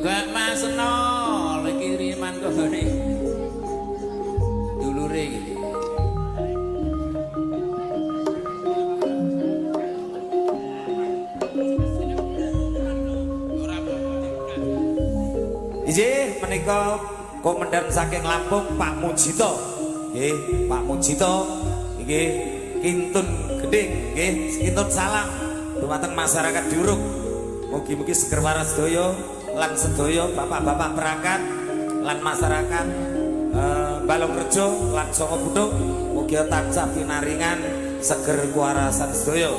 Juga Mas Seno lagi kiriman kok gone. Dulure iki. Inggih menika komandan saking Lampung Pak Mujito. Nggih, Pak Mujito nggih kintun gending nggih, kintun salam dumateng masyarakat Diuruk. Mugi-mugi seger waras sedaya lan sedaya bapak-bapak perangkat lan masyarakat Balongrejo lan Songo Buthuk mugi tansah pinaringan seger kuwarasan sedaya.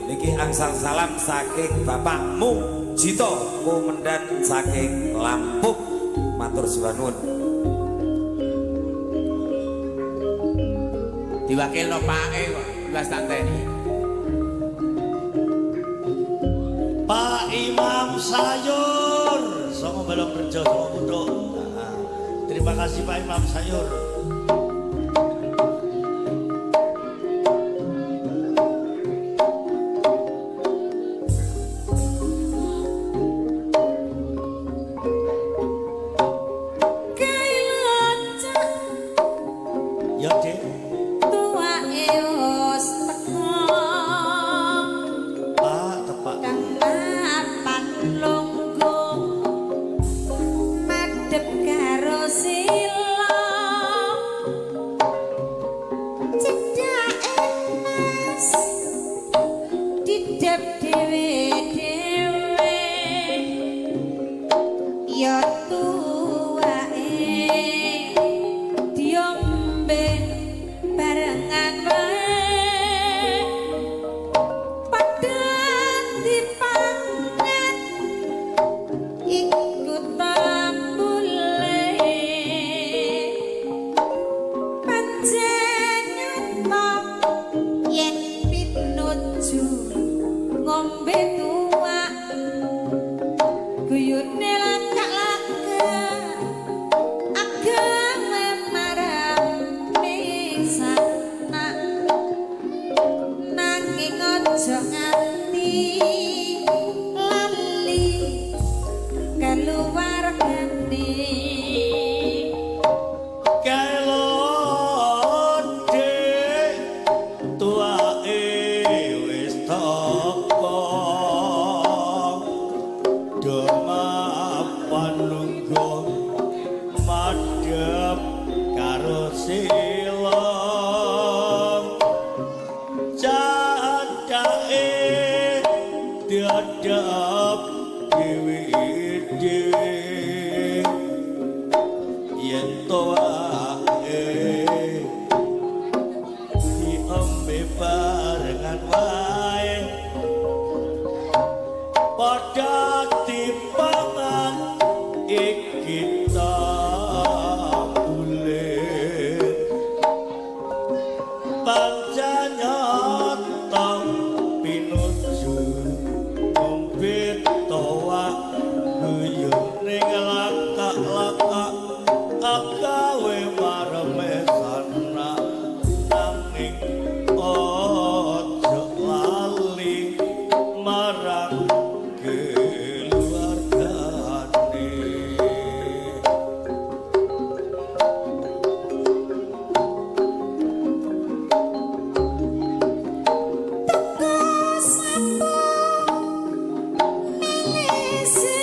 Niki angsal salam saking Bapak Mujito komandan saking Lampung. Matur suwun. Diwakilno pake kok, Mas Tanteni. Pak Imam Sayur, Songo Balongrejo, Songo Buthuk. Nah, terima kasih Pak Imam Sayur. Ya, Dek. Tuwake wis teka. Pak, tepak. Kang papan lungguh madhep karo sila cedhake Mas didep dhewe-dhewe ya tuwake diombe barengan wae padha dipangan iku tambule pancen nyata yen pinuju ngombe tuak guyune lakak-lakak agame marame sanak nanging aja nganti lali keluargane. Kae lho, Dik, tuwake wis teka. Do mapan lungguh madhep karo sila. Cacake diadep dhewe-dhewe yen tuwake diombe barengan wae padha dipangan iki tambule pancen nyata pinuju ngombe tuak guyune lakak-lakak agawe mareme sanak nanging aja lali marang keluargane. Teko sapu milise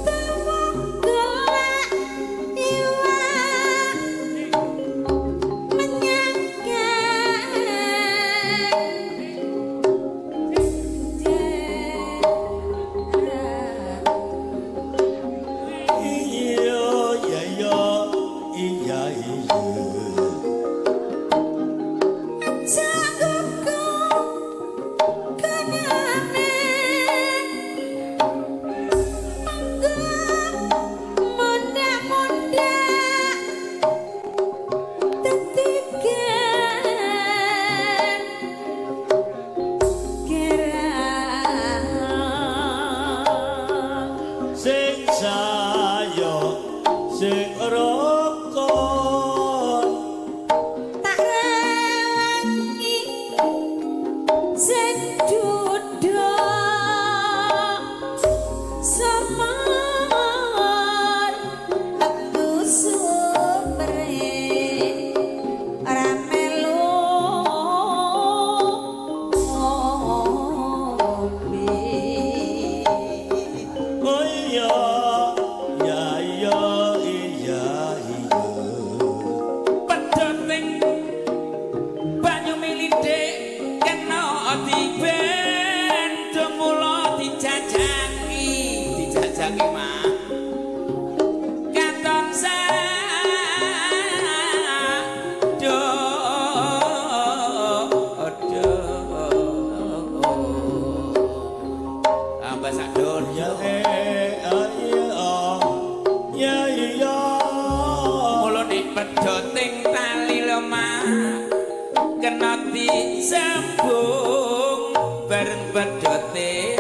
tuwa golek iwak menyangkan. Iya iya iya iya iya. Janggoku kanane panggon mondak-mondak tetigan gerang. Sing sayo sing rukun tak rewangi sing duduk. Dibendung mula dijajaki, dijajaki mah. Katon do do tambah sak. Ya eh ayo ya iya. Mula nek pedhoting tali lemah kena disembung bareng pedhote.